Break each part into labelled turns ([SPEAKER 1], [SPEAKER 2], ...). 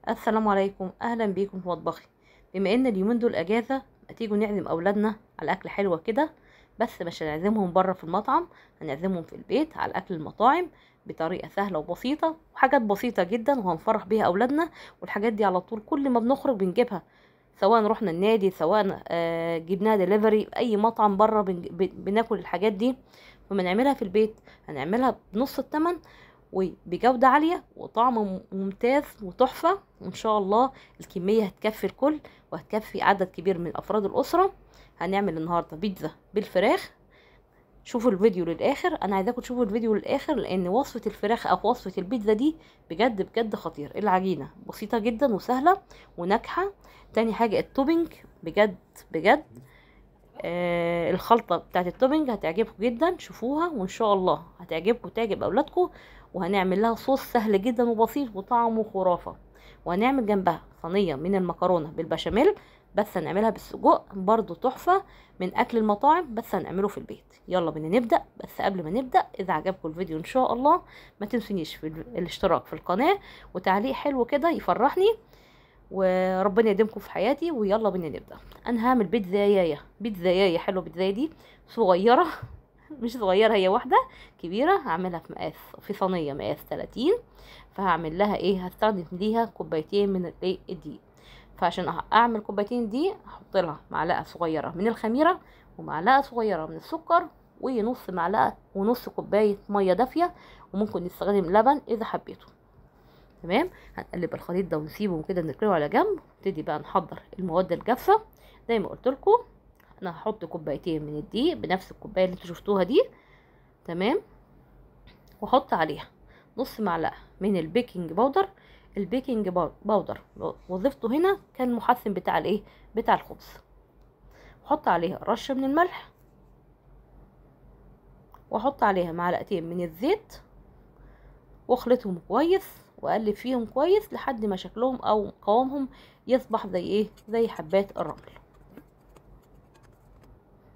[SPEAKER 1] السلام عليكم، اهلا بيكم في مطبخي. بما ان اليومين دول اجازه، ما تيجوا نعزم اولادنا على اكل حلوة كده، بس مش هنعزمهم بره في المطعم، هنعزمهم في البيت على اكل المطاعم بطريقة سهلة وبسيطة وحاجات بسيطة جدا، وهنفرح بيها اولادنا. والحاجات دي على طول كل ما بنخرج بنجيبها، سواء رحنا النادي، سواء جبناها دليفري، اي مطعم بره بناكل الحاجات دي. فما نعملها في البيت، هنعملها بنص الثمن وبجودة عالية وطعم ممتاز وتحفة، وإن شاء الله الكمية هتكفي الكل وهتكفي عدد كبير من أفراد الأسرة. هنعمل النهاردة بيتزا بالفراخ. شوفوا الفيديو للآخر، أنا عايزاكم تشوفوا الفيديو للآخر لأن وصفة الفراخ أو وصفة البيتزا دي بجد بجد خطير. العجينة بسيطة جدا وسهلة وناجحة. تاني حاجة ال topping بجد بجد، الخلطة بتاعت ال topping هتعجبكم جدا، شوفوها وإن شاء الله هتعجبكم وتعجب أولادكم. وهنعمل لها صوص سهل جدا وبسيط وطعمه خرافة. وهنعمل جنبها صينية من المكرونة بالبشاميل، بس هنعملها بالسجق برضو تحفة من أكل المطاعم، بس هنعمله في البيت. يلا بينا نبدأ. بس قبل ما نبدأ، إذا عجبكم الفيديو إن شاء الله ما تنسونيش في الاشتراك في القناة وتعليق حلو كده يفرحني، وربنا يديمكم في حياتي. ويلا بينا نبدأ. أنا هعمل بيتزاية، بيتزاية حلوة. بيتزاية دي صغيرة مش صغيرة، هي واحدة كبيرة. هعملها في مقاس، في صينية مقاس 30. فهعمل لها ايه؟ هستخدم ليها كوبايتين من الدقيق. فعشان اعمل كوبايتين دي هحط لها معلقة صغيرة من الخميرة ومعلقة صغيرة من السكر ونص معلقة ونص كوباية مية دافية، وممكن نستخدم لبن اذا حبيته. تمام، هنقلب الخليط ده ونسيبه كده نركنه على جنب. نبتدي بقى نحضر المواد الجافة. زي ما قلت لكم انا هحط كوبايتين من الدقيق بنفس الكوباية اللي انتوا شفتوها دي، تمام. واحط عليها نص معلقه من ال baking powder. ال baking powder وظيفته هنا كان محسن بتاع الايه، بتاع الخبز. واحط عليها رشه من الملح، واحط عليها معلقتين من الزيت، واخلطهم كويس واقلب فيهم كويس لحد ما شكلهم او قوامهم يصبح زي ايه، زي حبات الرمل.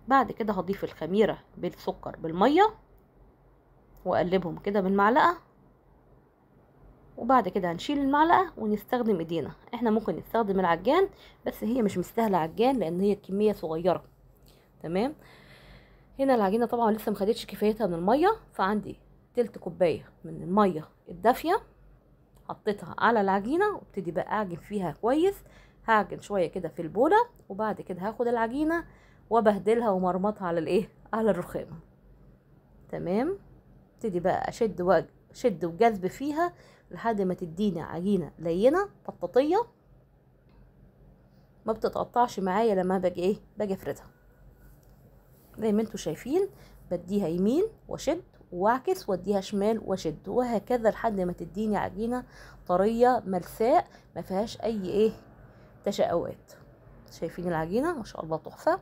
[SPEAKER 1] بعد كده هضيف الخميرة بالسكر بالمية واقلبهم كده بالمعلقة. وبعد كده هنشيل المعلقة ونستخدم ايدينا. احنا ممكن نستخدم العجان، بس هي مش مستاهلة عجان لان هي كمية صغيرة. تمام، هنا العجينة طبعا لسه مخدتش كفايتها من المية، فعندي تلت كوباية من المية الدافية حطيتها على العجينة، وابتدي بقى اعجن فيها كويس. هعجن شوية كده في البولة، وبعد كده هاخد العجينة وبهدلها ومرمطها على الايه، على الرخامه. تمام، ابتدي بقى اشد شد وجذب فيها لحد ما تديني عجينه لينه بطاطيه ما بتتقطعش معايا لما باجي ايه، باجي افردها. زي ما انتوا شايفين بديها يمين واشد واعكس، واديها شمال واشد، وهكذا لحد ما تديني عجينه طرية ملساء ما فيهاش اي ايه تشققات. شايفين العجينة ما شاء الله تحفة.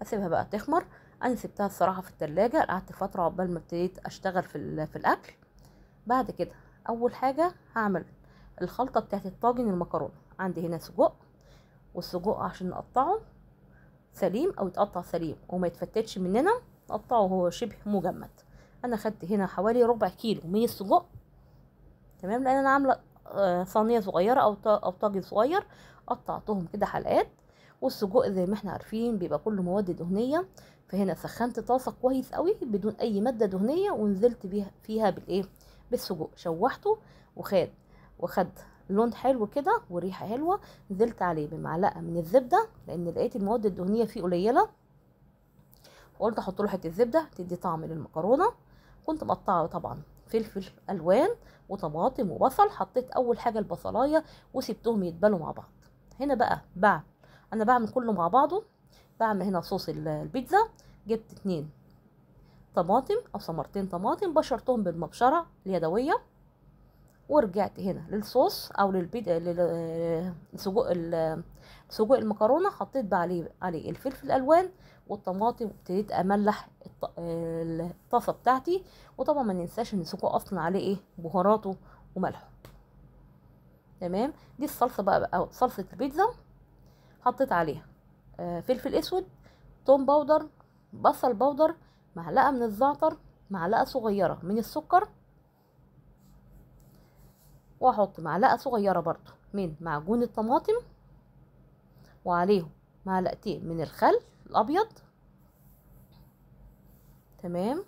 [SPEAKER 1] اسيبها بقى تخمر. انا سبتها الصراحة في التلاجة، قعدت فترة عقبال ما ابتديت اشتغل في الاكل. بعد كده اول حاجة هعمل الخلطة بتاعت الطاجن المكرونه. عندي هنا سجق، والسجق عشان نقطعه سليم او يتقطع سليم وما يتفتتش مننا، نقطعه وهو شبه مجمد. انا خدت هنا حوالي ربع كيلو من السجق، تمام، لان انا عامله صينية صغيرة او طاجن صغير. قطعتهم كده حلقات. والسجق زي ما احنا عارفين بيبقى كله مواد دهنية، فهنا سخنت طاسه كويس قوي بدون اي مادة دهنية، ونزلت بيها فيها بالايه، بالسجق. شوحته وخد لون حلو كده وريحه حلوة. نزلت عليه بمعلقه من الزبدة لان لقيت المواد الدهنية فيه قليله، وقلت احط له حتة زبدة تدي طعم للمكرونه. كنت مقطعه طبعا فلفل الوان وطماطم وبصل. حطيت اول حاجة البصلايه وسبتهم يتبلوا مع بعض. هنا بقى انا بعمل كله مع بعضه. بعمل هنا صوص البيتزا. جبت 2 طماطم او ثمرتين طماطم، بشرتهم بالمبشره اليدوية، ورجعت هنا للصوص او للبيت لسجق سجق المكرونه. حطيت بقى عليه الفلفل الالوان والطماطم، وابتديت املح الطاسه بتاعتي. وطبعا ما ننساش ان السجق اصلا عليه ايه، بهاراته وملحه. تمام، دي الصلصه بقى او صلصه البيتزا. حطيت عليها فلفل اسود، توم powder، بصل powder، معلقه من الزعتر، معلقه صغيرة من السكر، واحط معلقه صغيرة برضو من معجون الطماطم، وعليهم معلقتين من الخل الابيض. تمام.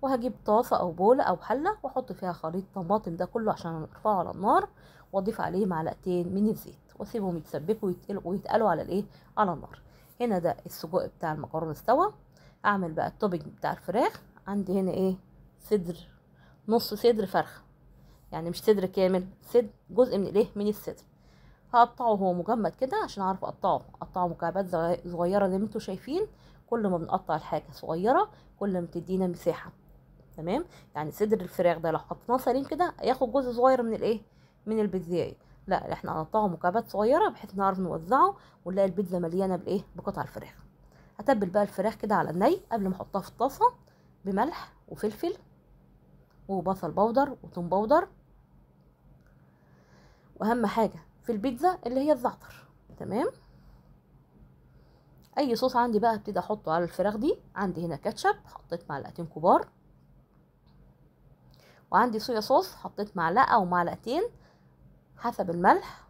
[SPEAKER 1] وهجيب طاسه او بوله او حله واحط فيها خليط طماطم ده كله عشان ارفعه على النار، واضيف عليه معلقتين من الزيت، واسيبهم يتسبكوا ويتقلوا على الايه، على النار. هنا ده السجق بتاع المكرونه استوى. اعمل بقى ال topping بتاع الفراخ. عندي هنا ايه، صدر، نص صدر فرخة، يعني مش صدر كامل، صدر جزء من الايه، من الصدر. هقطعه وهو مجمد كده عشان اعرف اقطعه، اقطعه مكعبات صغيرة زي ما انتم شايفين. كل ما بنقطع الحاجة صغيرة كل ما تدينا مساحة. تمام. يعني صدر الفراخ ده لو حطيناه سليم كده هياخد جزء صغير من الايه، من البيتزاية. لا، احنا هنقطعه مكعبات صغيرة بحيث نعرف نوزعه ونلاقي البيتزا مليانة بالايه، بقطع الفراخ. هتبل بقى الفراخ كده على الني قبل ما احطها في الطاسه بملح وفلفل وبصل powder وثوم powder، واهم حاجة في البيتزا اللي هي الزعتر. تمام. اي صوص عندي بقى هبتدي احطه على الفراخ دي. عندي هنا كاتشب، حطيت معلقتين كبار، وعندي صويا صوص حطيت معلقه او معلقتين حسب الملح،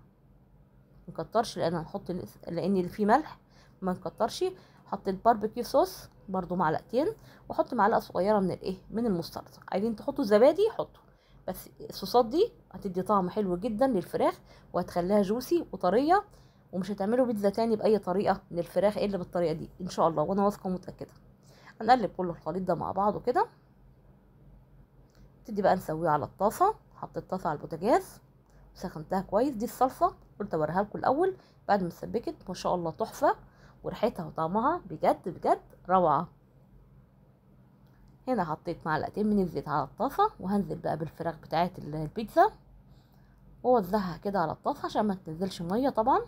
[SPEAKER 1] مكترش لان هنحط، لان اللي فيه ملح ما نكترش. حطيت barbecue sauce برضو معلقتين، واحط معلقه صغيرة من الايه، من المستردة. عايزين تحطوا زبادي حطوا، بس الصوصات دي هتدي طعم حلو جدا للفراخ وهتخليها juicy وطريه، ومش هتعملوا بيتزا تاني باي طريقه من الفراخ الا بالطريقة دي ان شاء الله، وانا واثقة ومتاكده. هنقلب كل الخليط ده مع بعضه كده. نبتدي بقى نسويه على الطاسه. حطيت الطاسه على البوتاجاز وسخنتها كويس. دي الصلصه قلت اوريها لكم الاول بعد ما اتسبكت، ما شاء الله تحفة، وريحتها وطعمها بجد بجد روعه. هنا حطيت معلقتين من الزيت على الطاسه، وهنزل بقى بالفراخ بتاعه البيتزا واوزعها كده على الطاسه عشان ما تنزلش مية طبعا.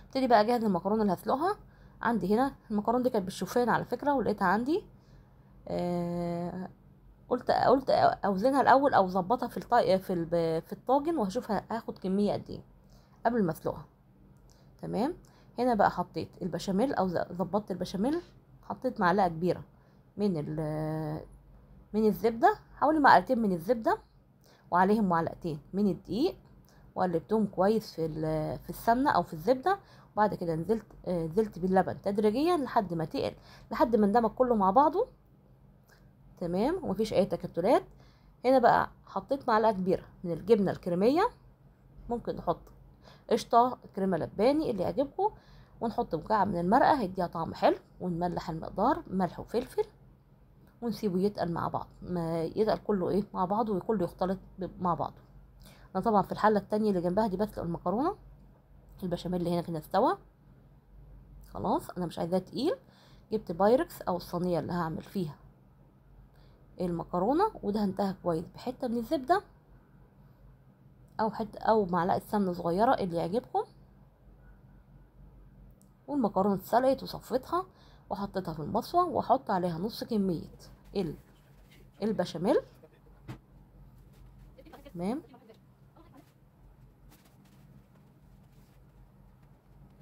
[SPEAKER 1] ابتدي بقى اجهز المكرونه اللي هسلقها. عندي هنا المكرونه دي كانت بالشوفان على فكرة، ولقيتها عندي، قلت اوزنها الاول او اظبطها في الطاجن وهشوف هاخد كمية قد ايه قبل ما اسلقها. تمام. هنا بقى حطيت البشاميل او ظبطت البشاميل. حطيت معلقه كبيرة من الزبدة، حوالي معلقتين من الزبدة، وعليهم معلقتين من الدقيق، وقلبتهم كويس في السمنة او في الزبدة. وبعد كده نزلت باللبن تدريجيا لحد ما تقل، لحد ما اندمج كله مع بعضه. تمام، ومفيش اي تكتلات. هنا بقى حطيت معلقه كبيرة من الجبنة الكريميه، ممكن نحط قشطه، كريمة لباني اللي يعجبكم، ونحط مكعب من المرقه هيديها طعم حلو، ونملح المقدار ملح وفلفل، ونسيبه يتقل مع بعض، ما يتقل كله ايه مع بعضه وكله يختلط مع بعضه. انا طبعا في الحلة التانية اللي جنبها دي بسلق المكرونه. البشاميل اللي هنا كده استوى خلاص، انا مش عايزاه تقيل. جبت بايركس او الصينية اللي هعمل فيها المكرونه، ودهنتها كويس بحته من الزبدة او حتة او معلقه سمنه صغيرة اللي يعجبكم. والمكرونه اتسلقت وصفيتها وحطيتها في المصفى، واحط عليها نص كمية البشاميل. تمام.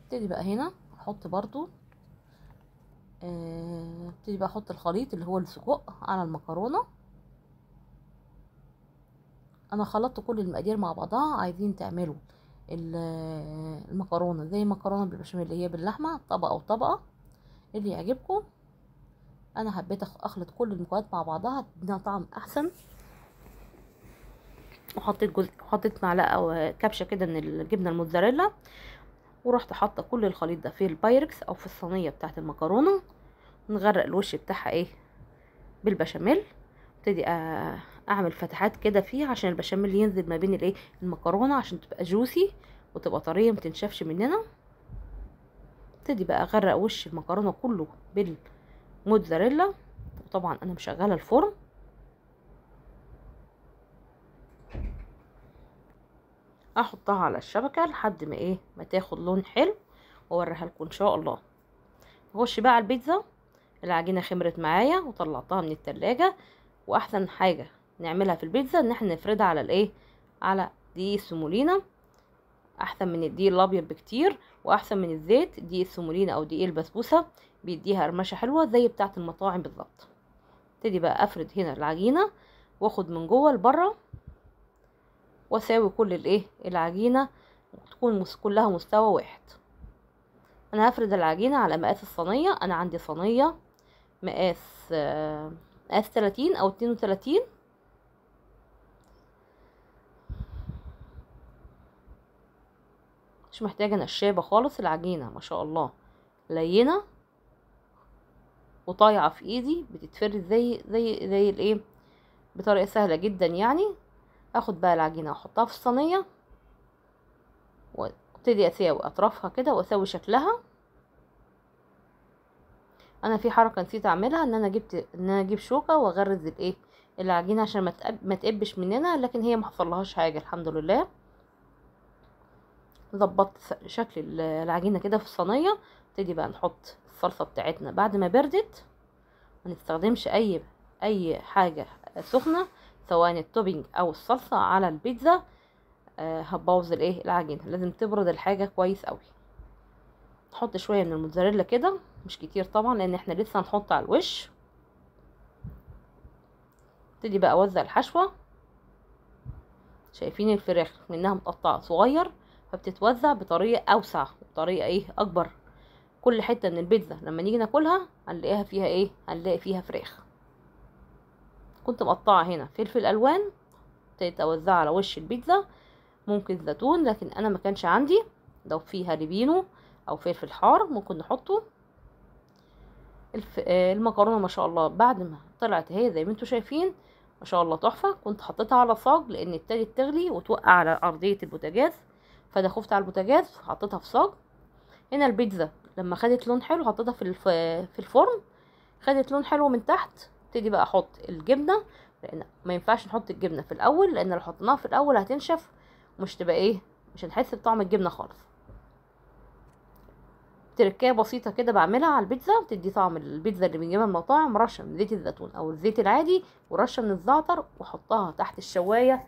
[SPEAKER 1] ابتدي بقى هنا احط برضو، ابتدي بقى احط الخليط اللي هو السجق على المكرونه. انا خلطت كل المقادير مع بعضها. عايزين تعملوا المكرونه زي مكرونه بالبشاميل اللي هي باللحمه، طبقه وطبقه اللي يعجبكم. انا حبيت اخلط كل المكونات مع بعضها تدينا طعم احسن. وحطيت جزء، حطيت معلقه او كبشة كده من الجبنة الموتزاريلا، ورحت حاطه كل الخليط ده في البايركس او في الصينية بتاعه المكرونه. نغرق الوش بتاعها ايه بالبشاميل. ابتدي اعمل فتحات كده فيها عشان البشاميل ينزل ما بين الايه المكرونه، عشان تبقى juicy وتبقى طرية ما تنشفش مننا. ابتدي بقى اغرق وش المكرونه كله بالموتزاريلا، وطبعا انا مشغله الفرن. احطها على الشبكة لحد ما ايه ما تاخد لون حلو، واوريها لكم ان شاء الله. نخش بقى على البيتزا. العجينة خمرت معايا وطلعتها من التلاجة، واحسن حاجة نعملها في البيتزا ان احنا نفردها على الايه على دقيق السمولينا، احسن من الدقيق الابيض بكتير، واحسن من الزيت. دقيق السمولينا او دقيق البسبوسه بيديها قرمشه حلوة زي بتاعه المطاعم بالظبط. ابتدي بقى افرد هنا العجينة واخد من جوه لبره. واساوي كل الايه العجينة تكون كلها مستوى واحد. انا هفرد العجينة على مقاس الصينية. انا عندي صينية مقاس 30 او 32. مش محتاجه نشابه خالص، العجينة ما شاء الله لينه وطايعه في ايدي، بتتفرد زي زي زي الايه بطريقة سهلة جدا يعني. اخد بقى العجينة واحطها في الصينية وابتدي اساوي اطرافها كده واساوي شكلها. انا في حركة نسيت اعملها، ان انا اجيب شوكه واغرز الايه العجينة عشان ما تقبش مننا، لكن هي ما حصلهاش حاجة الحمد لله. ظبطت شكل العجينة كده في الصينية. نبتدي بقى نحط الصلصه بتاعتنا بعد ما بردت. ما نستخدمش اي حاجة سخنة سواء ال topping او الصلصه على البيتزا، هتبوظ الايه العجينة. لازم تبرد الحاجة كويس قوي. نحط شوية من الموتزاريلا كده، مش كتير طبعا لان احنا لسه هنحط على الوش. ابتدي بقى اوزع الحشوه. شايفين الفراخ منها متقطعه صغير، فبتتوزع بطريقة اوسع وبطريقة ايه اكبر. كل حتة من البيتزا لما نيجي ناكلها هنلاقيها فيها ايه، هنلاقي فيها فراخ. كنت مقطعه هنا فلفل الوان، ابتديت اوزعها على وش البيتزا. ممكن زيتون، لكن انا ما كانش عندي. لو فيها لبينو او فلفل حار ممكن نحطه. المكرونه ما شاء الله بعد ما طلعت اهي زي ما انتم شايفين ما شاء الله تحفة. كنت حطيتها على صاج لان ابتدت تغلي وتوقع على ارضية البوتاجاز، فانا خفت على البوتاجاز فحطيتها في صاج. هنا البيتزا لما خدت لون حلو حطيتها في الفرن، خدت لون حلو من تحت. ابتدي بقى احط الجبنة، لان ما ينفعش نحط الجبنة في الاول، لان لو حطيناها في الاول هتنشف ومش تبقى ايه، مش هنحس بطعم الجبنة خالص. تركايه بسيطة كده بعملها على البيتزا بتدي طعم البيتزا اللي بنجيبها من المطاعم. رشه من زيت الزيتون او الزيت العادي ورشه من الزعتر، واحطها تحت الشوايه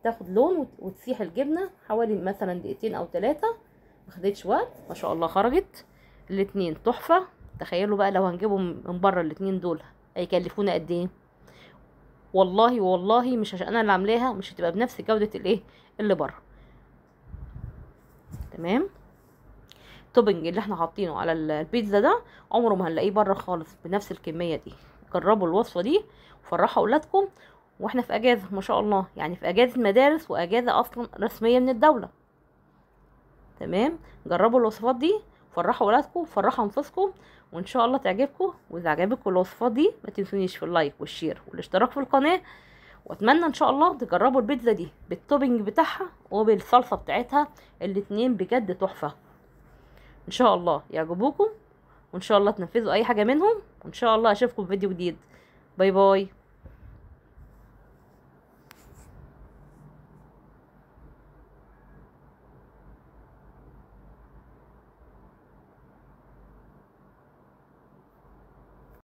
[SPEAKER 1] تاخد لون وتسيح الجبنة حوالي مثلا دقيقتين او 3، ما خدتش وقت. ما شاء الله خرجت الاتنين تحفة. تخيلوا بقى لو هنجيبهم من بره الاتنين دول هيكلفونا قد ايه. والله والله مش عشان انا اللي عاملاها مش هتبقى بنفس جوده الايه اللي بره. تمام. ال topping اللي احنا حاطينه على البيتزا ده عمره ما هنلاقيه بره خالص بنفس الكمية دي. جربوا الوصفة دي وفرحوا اولادكم، واحنا في اجازه ما شاء الله، يعني في اجازه مدارس واجازه اصلا رسمية من الدولة. تمام. جربوا الوصفات دي، فرحوا اولادكم وفرحوا انفسكم، وان شاء الله تعجبكم. واذا عجبتكم الوصفات دي ما تنسونيش في ال like وال share والاشتراك في القناة. واتمنى ان شاء الله تجربوا البيتزا دي بال topping بتاعها وبالصلصه بتاعتها، الاتنين بجد تحفة. ان شاء الله يعجبوكم، وان شاء الله تنفذوا اي حاجة منهم، وان شاء الله اشوفكم في فيديو جديد. bye bye.